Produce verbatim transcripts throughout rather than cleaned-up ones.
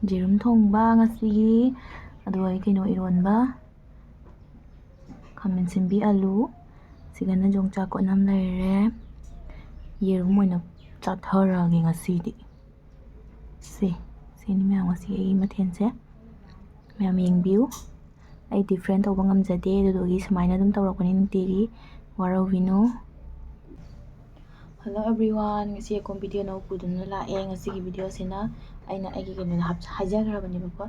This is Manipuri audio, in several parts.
ꯌꯦꯔꯨꯝ ꯊꯣꯡꯕ ꯉꯁꯤꯒꯤ, ꯑꯗꯨꯒ ꯑꯩ ꯀꯩꯅꯣ ꯏꯔꯣꯟꯕ, ꯈꯥꯃꯦꯟ ꯁꯤꯟꯕꯤ ꯑꯂꯨ, ꯁꯤꯒꯅ ꯌꯣꯡꯆꯥꯛ ꯀꯣꯠꯅꯝ ꯂꯩꯔꯦ꯫ ꯌꯦꯔꯨꯝ ꯑꯣꯏꯅ ꯆꯥꯊꯔꯛꯑꯒꯦ ꯉꯁꯤꯗꯤ꯫ ꯁꯦ, ꯁꯤꯅꯤ ꯃꯌꯥꯝ ꯉꯁꯤ ꯑꯩꯒꯤ ꯃꯊꯦꯜꯁꯦ꯫ ꯃꯌꯥꯝ ꯌꯦꯡꯕꯤꯌꯨ꯫ ꯑꯩ ꯗꯤꯐ꯭ꯔꯦꯟ ꯇꯧꯕ ꯉꯝꯖꯗꯦ, ꯑꯗꯨꯗꯨꯒꯤ ꯁꯨꯃꯥꯏꯅ ꯑꯗꯨꯝ ꯇꯧꯔꯛꯄꯅꯤ ꯅꯨꯡꯇꯤꯒꯤ꯫ ꯋꯥꯔꯧꯕꯤꯅꯨ꯫ Hello everyone, ꯉꯁꯤ ꯑꯩꯈꯣꯏ ꯚꯤꯗꯤꯑꯣ ꯑꯅꯧꯕ ꯄꯨꯗꯨꯅ ꯂꯥꯛꯑꯦ꯫ ꯉꯁꯤꯒꯤ ꯚꯤꯗꯤꯑꯣꯁꯤꯅ ꯑꯩꯅ ꯑꯩꯒꯤ ꯀꯩꯅꯣꯗ ꯍꯥꯞ-, ꯍꯥꯏꯖꯈ꯭ꯔꯕꯅꯦꯕꯀꯣ,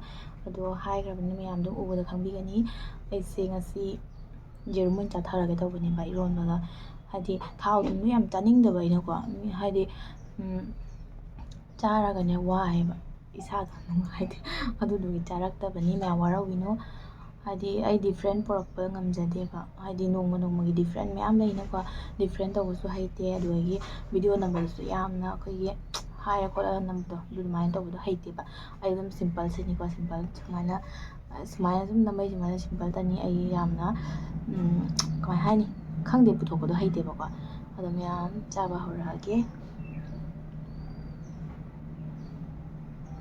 ꯑꯗꯣ ꯍꯥꯏꯈ꯭ꯔꯕꯅꯤꯅ ꯃꯌꯥꯝ ꯑꯗꯨꯝ ꯎꯕꯗ ꯈꯪꯕꯤꯒꯅꯤ꯫ ꯑꯩꯁꯦ ꯉꯁꯤ ꯌꯦꯔꯨꯝ ꯑꯣꯏꯅ ꯆꯥꯊꯔꯒꯦ ꯇꯧꯕꯅꯦꯕ ꯏꯔꯣꯟꯕꯒ, ꯍꯥꯏꯗꯤ ꯊꯥꯎ ꯊꯨꯝꯗꯣ ꯌꯥꯝ ꯆꯥꯅꯤꯡꯗꯕ ꯑꯩꯅꯀꯣ, ꯃꯤ-, ꯍꯥꯏꯗꯤ, ꯎꯝ, ꯆꯥꯔꯒꯅꯦ ꯋꯥꯏꯑꯦꯕ, ꯏꯁꯥꯗꯣ ꯅꯨꯡꯉꯥꯏꯇꯦ, ꯑꯗꯨꯗꯨꯒꯤ ꯆꯥꯔꯛꯇꯕꯅꯤ꯫ ꯃꯌꯥꯝ ꯋꯥꯔꯧꯕꯤꯅꯨ꯫ ꯍꯥꯏꯗꯤ ꯑꯩ ꯗꯤꯐ꯭ꯔꯦꯟ ꯄꯨꯔꯛꯄ ꯉꯝꯖꯗꯦꯕ, ꯍꯥꯏꯗꯤ ꯅꯣꯡꯃ ꯅꯣꯡꯃꯒꯤ ꯗꯤꯐ꯭ꯔꯦꯟ ꯃꯌꯥꯝ ꯂꯩꯅꯀꯣ, ꯗꯤꯐ꯭ꯔꯦꯟ ꯇꯧꯕꯁꯨ ꯍꯩꯇꯦ, ꯑꯗꯨꯗꯒꯤ ꯚꯤꯗꯤꯑꯣ ꯅꯝꯕꯗꯁꯨ ꯌꯥꯝꯅ ꯑꯩꯈꯣꯏꯒꯤ ꯍꯥꯏꯔ ꯈꯣꯠꯂꯒ ꯅꯝꯕꯗꯣ, ꯑꯗꯨ ꯑꯗꯨꯃꯥꯏꯅ ꯇꯧꯕꯗꯣ ꯍꯩꯇꯦꯕ꯫ ꯑꯩ ꯑꯗꯨꯝ ꯁꯤꯝꯄꯜꯁꯤꯅꯤꯀꯣ, ꯁꯤꯝꯄꯜ ꯁꯨꯃꯥꯏꯅ, ꯁꯨꯃꯥꯏꯅ ꯁꯨꯝ ꯅꯝꯕꯩ ꯁꯨꯃꯥꯏꯅ ꯁꯤꯝꯄꯜꯗꯅꯤ꯫ ꯑꯩ ꯌꯥꯝꯅ, ꯎꯝ, ꯀꯃꯥꯏ ꯍꯥꯏꯅꯤ, ꯈꯪꯗꯦ, ꯄꯨꯊꯣꯛꯄꯗꯣ ꯍꯩꯇꯦꯕꯀꯣ꯫ ꯑꯗꯣ ꯃꯌꯥꯝ ꯆꯥꯕ ꯍꯧꯔꯛꯑꯒꯦ꯫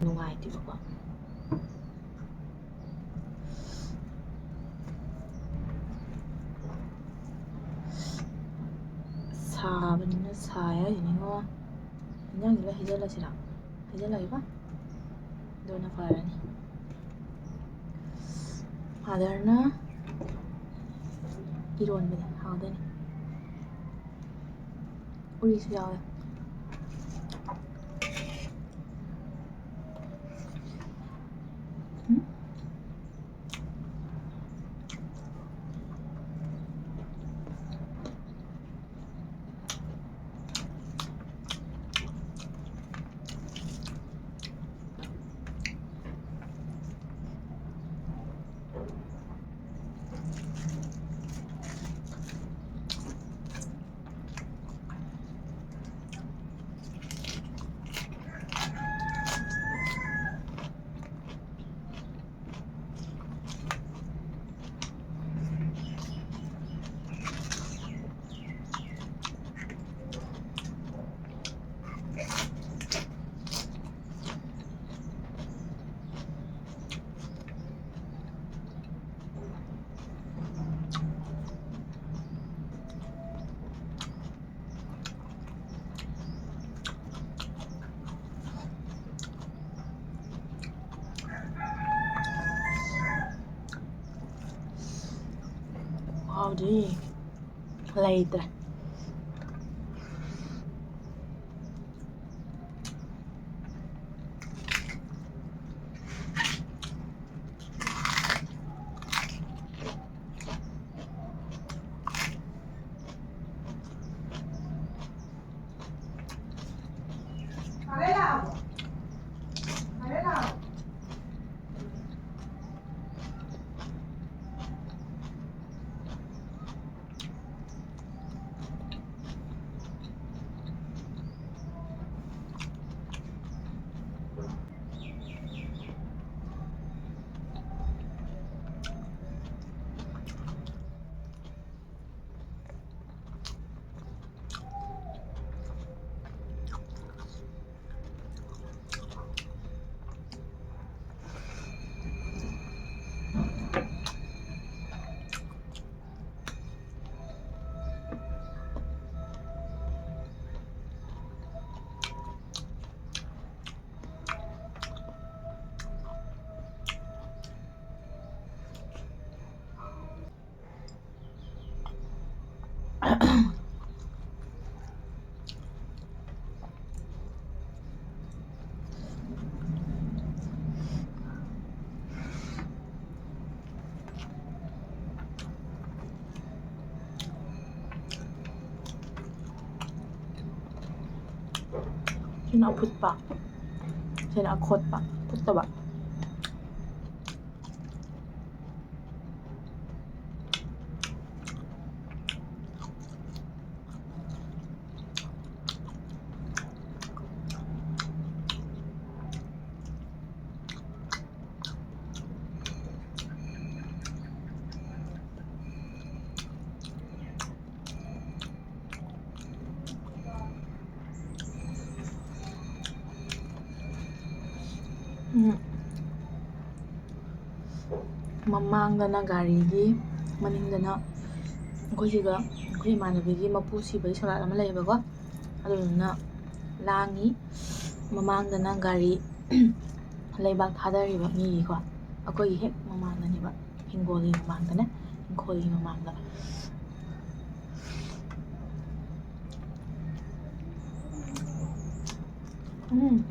ꯅꯨꯡꯉꯥꯏꯇꯦꯕꯀꯣ꯫ ꯁꯥꯕꯅꯤꯅ ꯁꯥꯏ ꯍꯥꯏꯁꯤꯅꯤꯉꯣ꯫ ꯏꯟꯖꯥꯡꯁꯦ ꯂꯣꯏ ꯍꯩꯖꯤꯜꯂꯁꯤꯔꯥ? ꯍꯩꯖꯤꯜꯂꯒꯦꯀꯣ꯫ ꯑꯗꯨꯅ ꯐꯔꯅꯤ꯫ ꯐꯥꯗꯔꯅ ꯏꯔꯣꯟꯕꯅꯦ, ꯍꯥꯎꯗꯣꯏꯅꯦ꯫ ꯎꯔꯤꯁꯨ ꯌꯥꯎꯋꯦ꯫ ꯎꯝ? ꯂꯩꯇ꯭ꯔꯦ꯫ ꯁꯤꯅ ꯑꯐꯨꯠꯄ, ꯁꯤꯅ ꯑꯈꯣꯠꯄ, ꯑꯐꯨꯠꯇꯕ꯫ ꯎꯝ꯫ ꯃꯃꯥꯡꯗꯅ ꯒꯥꯔꯤꯒꯤ, ꯃꯅꯤꯡꯗꯅ ꯑꯩꯈꯣꯏ ꯁꯤꯒ ꯑꯩꯈꯣꯏ ꯏꯃꯥꯟꯅꯕꯤꯒꯤ ꯃꯄꯨ ꯁꯤꯕꯒꯤ ꯁꯣꯔꯥꯠ ꯑꯃ ꯂꯩꯌꯦꯕꯀꯣ, ꯑꯗꯨꯗꯨꯅ ꯂꯥꯡꯉꯤ꯫ ꯃꯃꯥꯡꯗꯅ ꯒꯥꯔꯤ ꯂꯩꯕꯥꯛ ꯊꯥꯗꯔꯤꯕ ꯃꯤꯒꯤꯀꯣ, ꯑꯩꯈꯣꯏꯒꯤ ꯍꯦꯛ ꯃꯃꯥꯡꯗꯅꯦꯕ, ꯍꯤꯡꯒꯣꯜꯒꯤ ꯃꯃꯥꯡꯗꯅꯦ꯫ ꯈꯣꯏꯒꯤ ꯃꯃꯥꯡꯗ꯫ ꯎꯝ꯫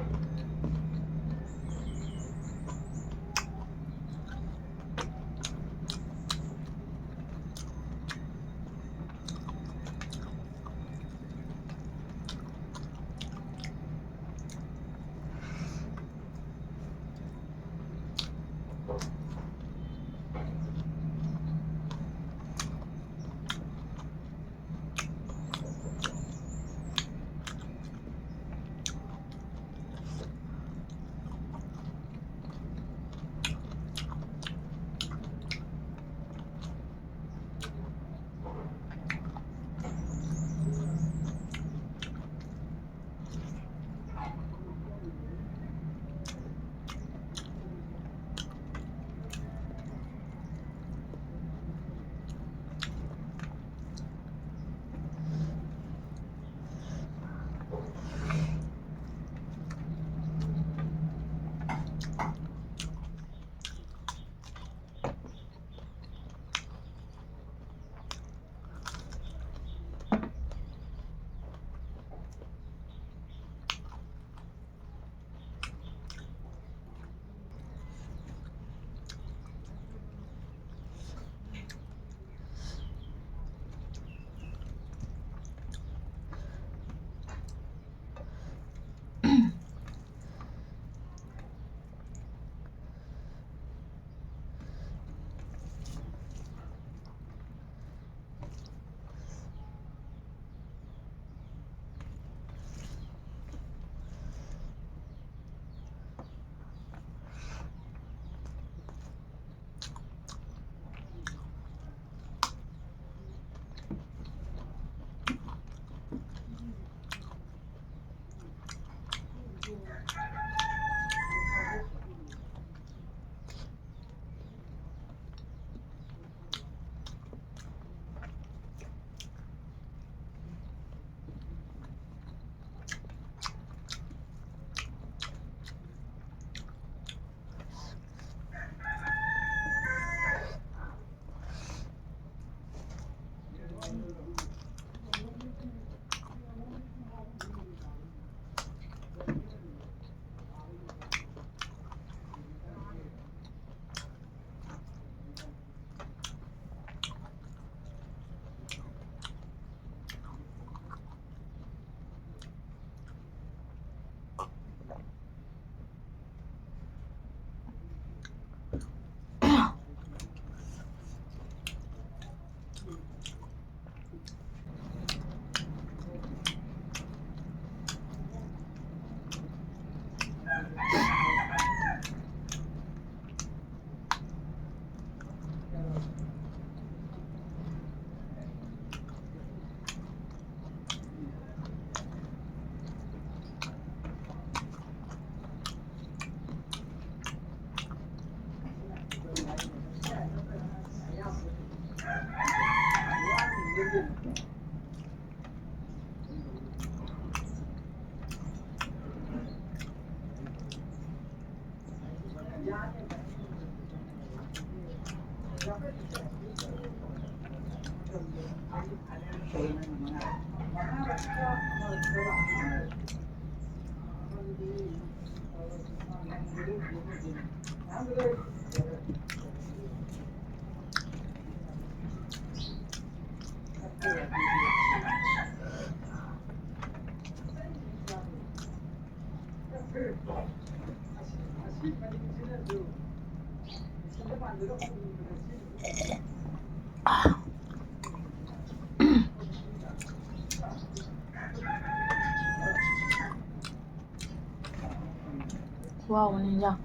ꯈꯨꯍꯥꯎ ꯑꯃꯅꯤ ꯏꯟꯖꯥꯡ꯫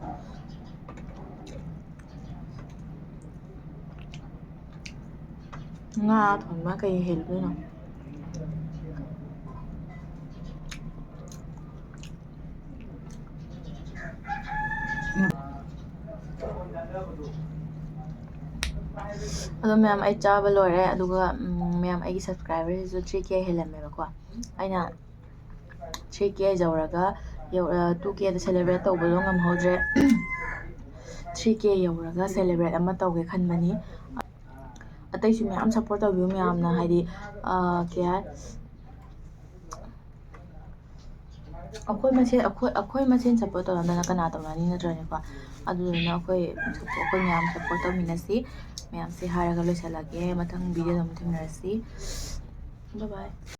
ꯉꯥ ꯊꯣꯡꯕ ꯀꯩ ꯍꯦꯟꯗꯣꯏꯅꯣ? ꯑꯗꯣ ꯃꯌꯥꯝ, ꯑꯩ ꯆꯥꯕ ꯂꯣꯏꯔꯦ꯫ ꯑꯗꯨꯒ, ꯎꯝ, ꯃꯌꯥꯝ, ꯑꯩꯒꯤ subscriberꯁꯤꯁꯨ three K ꯍꯦꯜꯂꯝꯃꯦꯕꯀꯣ꯫ ꯑꯩꯅ three K ꯌꯧꯔꯒ, ꯌꯧ-, ꯑ, two Kꯗ celebrate ꯇꯧꯕꯗꯣ ꯉꯝꯍꯧꯗ꯭ꯔꯦ꯫ Three K ꯌꯧꯔꯒ celebrate ꯑꯃ ꯇꯧꯒꯦ ꯈꯟꯕꯅꯤ꯫ ꯑꯇꯩꯁꯨ ꯃꯌꯥꯝ support ꯇꯧꯕꯤꯌꯨ ꯃꯌꯥꯝꯅ, ꯍꯥꯏꯗꯤ, ꯑ, ꯀꯩ ꯍꯥꯏ-, ꯑꯩꯈꯣꯏ ꯃꯁꯦꯟ, ꯑꯩꯈꯣꯏ, ꯑꯩꯈꯣꯏ ꯃꯁꯦꯟ support ꯇꯧꯅꯗꯅ ꯀꯅꯥ ꯇꯧꯅꯅꯤ, ꯅꯠꯇ꯭ꯔꯅꯦꯀꯣ? ꯑꯗꯨꯗꯨꯅ ꯑꯩꯈꯣꯏ, ꯑꯩꯈꯣꯏ ꯃꯌꯥꯝ support ꯇꯧꯃꯤꯟꯅꯁꯤ꯫ ꯃꯌꯥꯝꯁꯦ ꯍꯥꯏꯔꯒ ꯂꯣꯏꯁꯤꯜꯂꯒꯦ꯫ ꯃꯊꯪ videoꯗ ꯑꯃꯨꯛ ꯊꯦꯡꯅꯔꯁꯤ꯫ Bye bye꯫